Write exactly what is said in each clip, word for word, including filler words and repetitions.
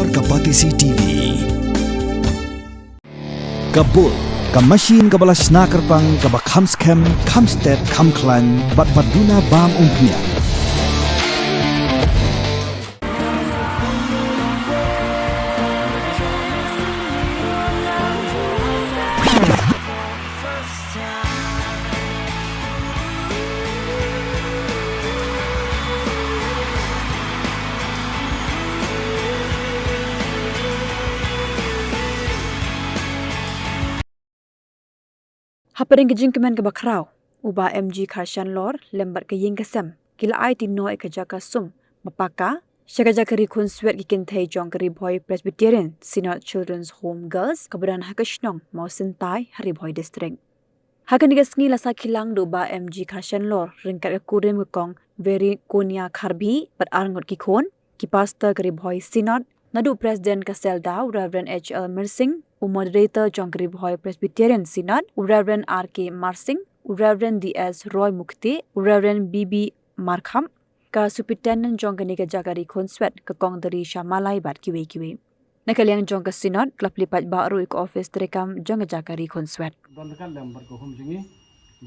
Ka Batesi T V. Ka Bull, ka machine kaba la shna kyrpang, kaba kham skhem, kham stet, kham khlaiñ, bad ba duna bam umphniang. Hapdeng ka jingkmen kaba khraw, u Bah M G Kharshanlor lem bad ka ïing ka sem ki la aiti noh ïa ka jaka sum ba paka sha ka jaka ri khunswet ki kynthei jong ka Ri Bhoi Presbyterian Synod Children's Home Girls kaba don ha ka shnong Mawsyntai ha Ri Bhoi District. Ha kane ka sngi la sakhi lang da u Bah M G Kharshanlor ryngkat ka kurim ka Kong Veronia Kharbhih bad arngut ki khun, ki pastor ka Ri Bhoi Synod, naduh President ka SELDA u Reverend H L Myrsing, u Moderator jong ka Ri Bhoi Presbyterian Synod u Reverend R K Marsing, u Reverend D S Roy Mukhte, u Reverend B B Markham, ka Superintendent jong kane ka jaka ri khunswet ka Kong Darisha Malai bad kiwei kiwei. Na ka liang jong ka Synod, ka la plie paidbah ruh ïa ka ophis treikam jong ka jaka ri khunswet. Don ka lem bad ka home jong ngi,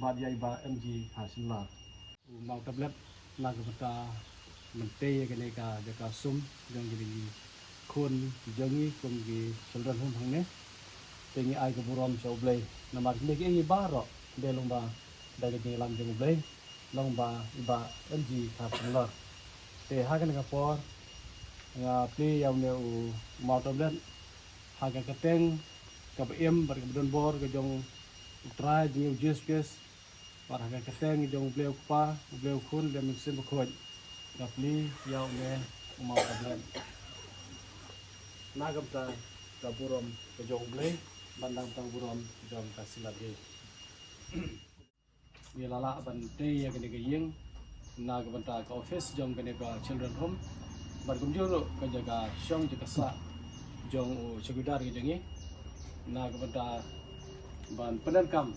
bad ïa i Bah M G Kharshanlor. U Mawtablet, na ka bynta ban tei ïa kane ka jaka sum jong kine ki khun jong ngi kum ki children home hangne. Te ngi ai ka burom sha U Blei namar kine kiei baroh dei long ba da ka jingïalam jong U Blei, long ba i Bah M G Kharshanlor. Te ha kane ka por nga plie ïa une u Mawtablet ha ka kyrteng kaba im bad kaba donbor ka jong U Trai jong ngi U Jisu Khrist, bad ha ka kyrteng jong U Blei U Kpa, U Blei U Khun, U Blei Mynsiem Bakhuid, nga plie ïa une u Mawtablet. Na ka bynta ka burom ka jong U Blei bad na ka bynta ka burom ka jong ka Synod hi. Ngi la lah ban tei ïa kane ka ïing na ka bynta ka ophis jong kane ka children home bad kumjuh ruh ka jaka shong jaka sah jong u chowkidar ka jong ngi, na ka bynta ban pyndonkam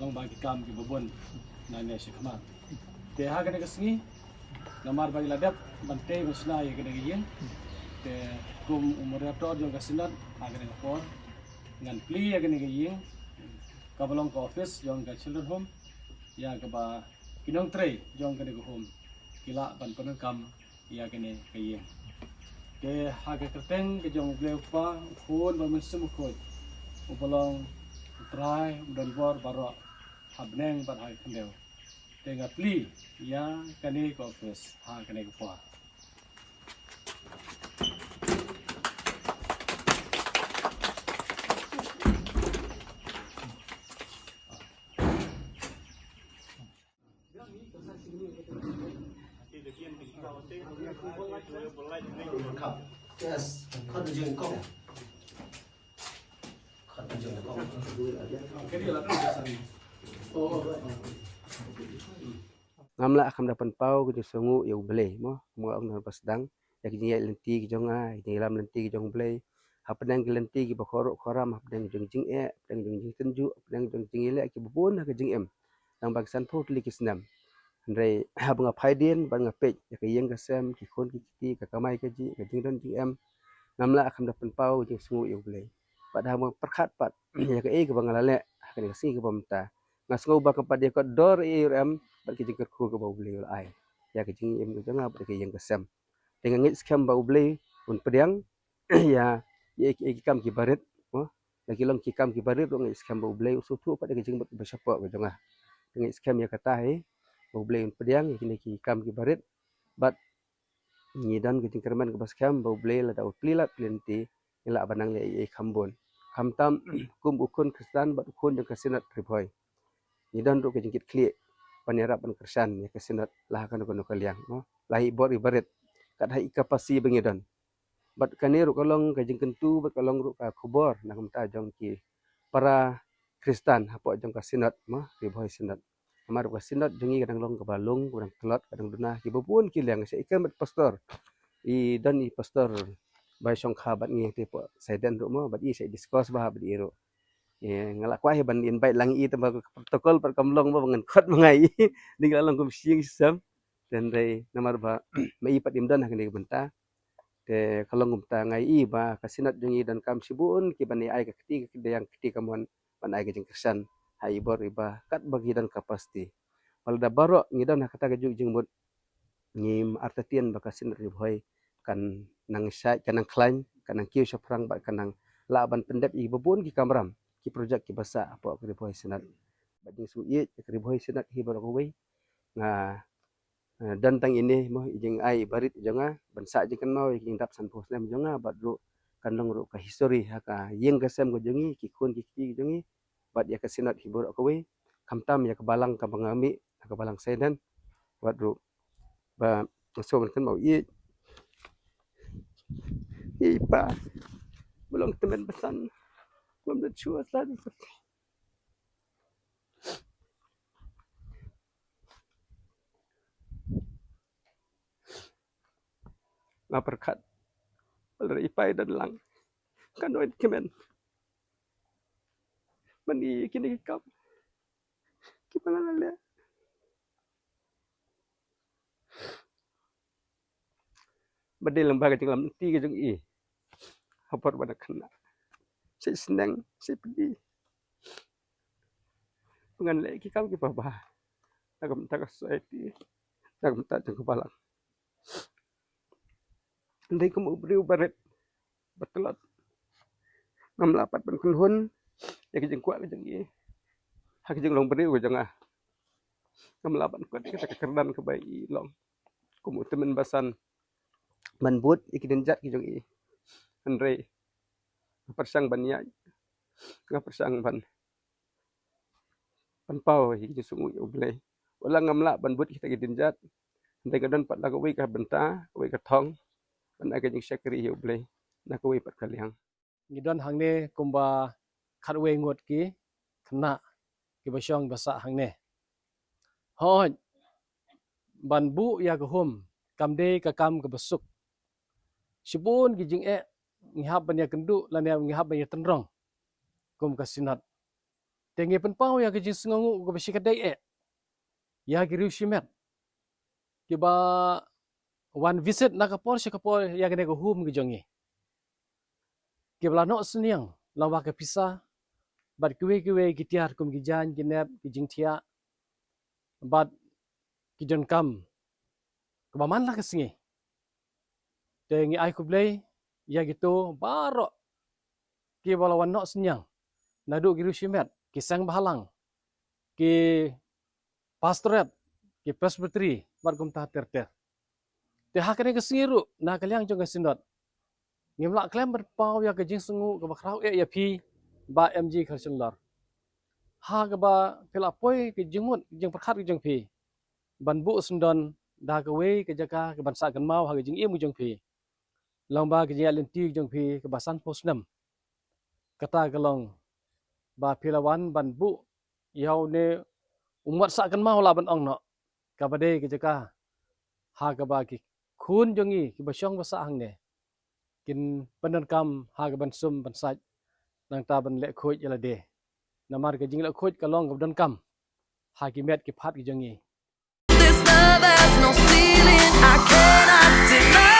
long ba ki kam kiba bun nangne shakhmat. Te ha kane ka sngi, namar ba ngi la dep ban tei ban shna ïa kane ka ïing, te kum u moderator jong ka Synod ha kane ka por, ngan plie ïa kane ka ïing kaba long ka ophis jong ka children home, ïa kaba ki nongtrei jong kane ka home ki lah ban pyndonkam ïa kane ka ïing. Te ha ka kyrteng ka jong U Blei U Kpa, U Khun bad U Mynsiem Bakhuid, uba long U Trai uba donbor baroh ha bneng bad ha ka khyndew, te nga plie ïa kane ka ophis ha kane ka por. Yes, khot jingkong. Khot jingkong. Ngam lah kham da pynpaw ka jingsngewnguh ïa U Blei mo, mo ong na ba sdang ïa ka jingïaid lynti ka jong nga, ïa ka jingïalam lynti ka jong U Blei. Hapdeng ki lynti kiba khorok khoram, hapdeng jong jingeh, hapdeng jong jingtynjuh, hapdeng jong jingïaleh kiba bun ha ka jingim. Tang ba ki sanphew tylli ki snem. Hynrei haba nga phai dien bad nga peit ïa ka ïing ka sem, ki khun ki kti, ka kamai kajih, ka jingdon jingem, ngam lah kham da pynpaw ka jingsngewnguh ïa U Blei. Bad haba nga pyrkhat pat ïa kaei kaba nga la leh ha kane ka sngi kaba mynta, nga sngew ba kam pat ïa ka dor ei ruh em bad ka jingkyrkhu kaba U Blei u la ai ïa ka jingim ka jong nga bad ka ïing ka sem. Te nga ngeit skhem ba U Blei un pdiang ïa, ïa, ïa ki kam kiba rit, mo. La ki long ki kam kiba rit ruh nga ngeit skhem ba U Blei u sngewthuh pat ïa ka jingmut ba shapoh ka jong nga. Te nga ngeit skhem ïa kata hi ba U Blei un pdiang ïa kine ki kam kiba rit. Bad ngi don ka jingkyrmen kaba skhem ba U Blei lada u plie lad plie lynti, ngi lah ban nang leh ei ei kham bun. Khamtam kum u khun Khristan bad u khun jong ka Synod Ri Bhoi, ngi don ruh ka jingkitkhlieh ban ïarap ban kyrshan ïa ka Synod la ha kano kano ka liang, mo, la ha i bor iba rit, kat ha i kapasi ba ngi don. Bad kane ruh ka long ka jingkyntu bad ka long ruh ka khubor na ka bynta jong ki para Khristan hapoh jong ka Synod, mo, Ri Bhoi Synod. Namar ba ka Synod jong ngi ka dang long kaba lung, ka dang tlot, ka dang duna kiba bun ki liang, sha i kem bad pastor. I don i pastor ba shongkha bad ngi te hapoh Saiden ruh, mo, bad i sa i discuss bha bad i ruh. Ïa, nga la kwah hi ban invite lang i, tang ba ka protocol pat kam long ba ngan khot ma nga i. Dei ngi la long kum shi ïing shi sem. Te hynrei namar ba ma i pat im don ha kane ka bynta, Te ka long kumta nga ïohi ba ka Synod jong ngi donkam shibun kiban ai ka kti ka kti ka mon ban ai ka jingkyrshan ha i bor iba katba ki don capacity. Bad lada baroh ngi don ha kata ka juk jingmut, ngim artatien ba ka Synod Ri Bhoi kan nang shai, kan nang khlaiñ, kan nang kiew shaphrang bad kan nang lah ban pyndep ïa kiba bun ki kamram, ki projek kiba sah hapoh ka Ri Bhoi Synod. Bad jingsngewsih ïa ka Ri Bhoi Synod hi baroh kawei. Nga, eh, don tang ine mo i jingai barit jong nga ban sah jingkynmaw ïa ki jingdap sanphew snem jong nga bad ruh kan long ruh ka history ha ka ïing ka sem ka jong ngi, ki khun ki kti ki jong ngi bad ïa ka Synod hi baroh kawei, khamtam ïa ka balang kaba nga mih, ka balang Saiden. Bad ruh ba nga sngewbha ban kynmaw ïa i pa ba long tymmen basan, ngam da shuwa sa. Nga pyrkhat ba lada i pa i don lang, kan ïoh kmen ban ïoh kine ki kam kiba nga la leh. Ba dei lang ba ka jinglamti ka jong i ha por ba nga khynnah, sa sneng sa pdi. Ngan leh ki kam kiba bha na ka bynta ka society, na ka bynta jong ka balang. Dei kum u briew ba rit ba tlot, ngam lah pat ban kynhun ïa ka jingkwah ka jong i ha ka jinglong briew ka jong nga. Ngam lah ban kwah ïa kata ka kyrdan kaba i long kum u tymmen basan ban bud ïa ki dienjat ki jong i. Hynrei nga pyrshang ban ïaid, nga pyrshang ban pynpaw ïa ki jingsngewnguh ïa U Blei. Wat la ngam lah ban bud kita ki dienjat, hynrei nga don pat la kawei ka bynta, kawei ka thong ban ai ka jingshakri ïa U Blei na kawei pat ka liang. Ngi don hangne kumba khatwei ngut ki khynnah kiba shong ba sah hangne. Hooid, ban buh ïa ka home kam dei ka kam kaba suk. Shibun ki jingeh ngi hap ban ïakynduh lane ngi hap ban ïatynrong kum ka Synod. Te ngi pynpaw ïa ka jingsngewnguh kaba shikatdei eh ïa ki riew shimet kiba wan visit na ka por sha ka por ïa kane ka home ka jong ngi, kiba la noh synñiang lyngba ka pisa bad kiwei kiwei ki tiar kum ki jaiñ, ki nep, ki jingthiah bad ki donkam kaba man la ka sngi. Te ngi ai khublei ïa kito baroh kiba la wan noh synñiang, naduh ki riew shimet, ki seng bhalang, ki pastorate, ki presbytery bad kumta ter ter. Te ha kane ka sngi ruh na ka liang jong ka Synod ngim lah khlem ban paw ïa ka jingsngewnguh kaba khraw eh ïa phi Bah M G Kharshon Lor, ha kaba phi la poi ka jingmut jingpyrkhat ka jong phi ban buh syndon da kawei ka jaka kaban sah kynmaw ha ka jingim ka jong phi lyngba ka jingïaid lynti ka jong phi kaba sanphew snem. Kata ka long ba phi la wan ban buh ïa une u mot sah kynmaw, lah ban ong noh, kaba dei ka jaka ha kaba ki khun jong ngi kiba shong ba sah hangne kin pyndonkam ha kaban sum ban sait, nangta ban leh khuid ïa lade. Namar ka jingleh khuid ka long kaba donkam ha ki met ki phad ki jong ngi. This love has no ceiling. I cannot deny.